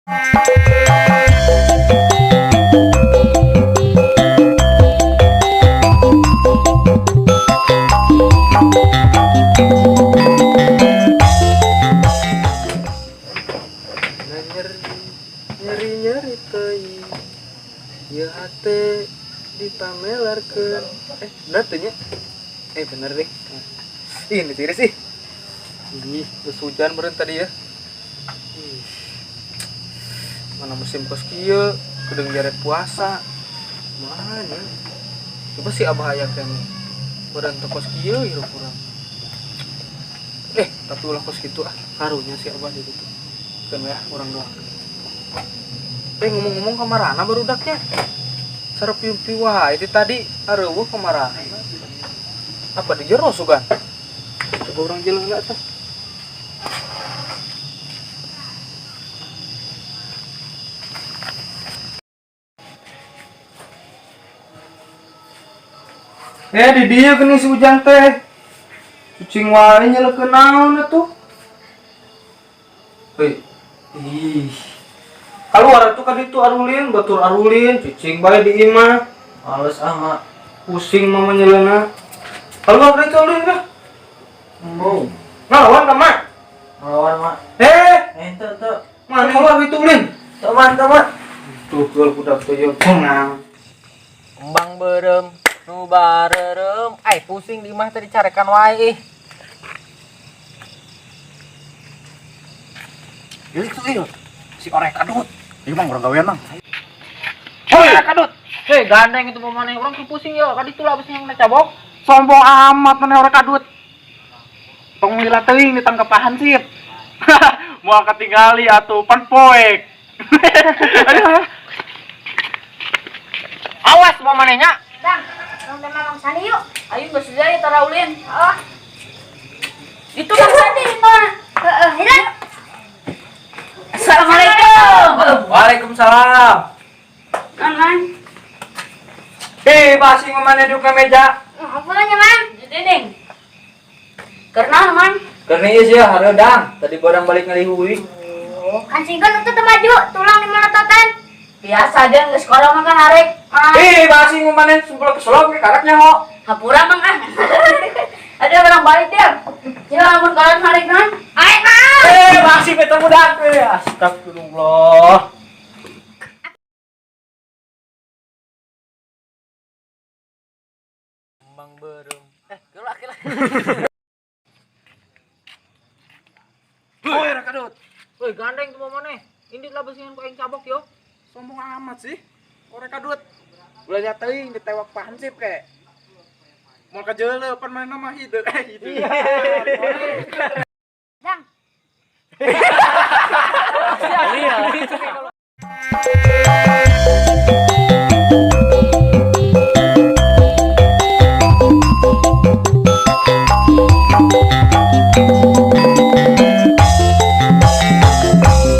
Nyeri nyeri nyeri teuing ieu hate dipamelarkeun. Bener teu nya? Bener deh. Ih, ini tiris ih. Ih, geus hujan meureun tadi ya. Ih. Mana musim kos kieu, kudu jare puasa. Mana ya? Coba si abah aya keneh. Meureun teu kos kieu hirup urang. Tapi ulah kos kitu ah. Karunya si abah di ditu. Keun we ah urang doang. Ngomong-ngomong kamarana barudaknya? Sarep piu-piu wae ti tadi areuweuh kamarana. Apa di jero sugan? Coba urang jalan heula teh. Di dieu geuning si Ujang teh. Kucing wae nyeleukeun naon atuh. Hei. Ih. Keluar atuh ka ditu arulin, batur arulin, cicing bae di imah. Males ah, Mak. Pusing mama nyeleuna. Keluar ka ditu arulin kah? Embung. Ngelawan ka, Mak? Ngelawan, Mak. Ente teu. Mana keluar itu ulin? Teu, Mak, teu, Mak. Tuh, geul budak teh ieu bengang. Kembang beureum nu bareureum. Ai pusing di imah teh dicarekan wae ih. Ieu itu ieu. Si orek kadut. Ieu mang urang gawean mang. Hoi, kadut. Hei, gandeng itu pemane urang tuh pusing yo, kadi tuh lah abis yang cabok. Sombong amat maneh orek kadut. Tong lila teuing ditangkep hansip. Moal katingali atuh pan poek. Aduh. Awas pamanehnya. Bang, Bang tema Bang Sandi yuk. Ayo geus ya tara ulin. Heeh. Itu Bang Sandi, Mak. Heeh, hilang. Assalamualaikum. Waalaikumsalam. Man, man. Masih ngomongnya di meja. Apa nya, Man? Jadi ning. Karena, Man. Kerni sih ya hareudang. Tadi barang balik ngalihui. Oh, kan singkan itu teu maju, tulang di mana totan? Biasa aja geus sekolah mah kan arek. Masih ngomongnya sebelum keselop ke karaknya ho. Hampura mang ah. Ada orang balik dia. Ya ampun kalian narik non. Ayo ah. Masih beta budak. Astagfirullah. Kembang beureum. Geulak geulak. Woi, kadut. Woi, gandeng tuh pamaneh. Indit lah beusingan ku aing cabok yo. Sombong amat sih. Orek kadut. Ulah nya teuing ditewak pak hansip kek. Moal kajeuleuh pan manehna mah hideung. Hideung.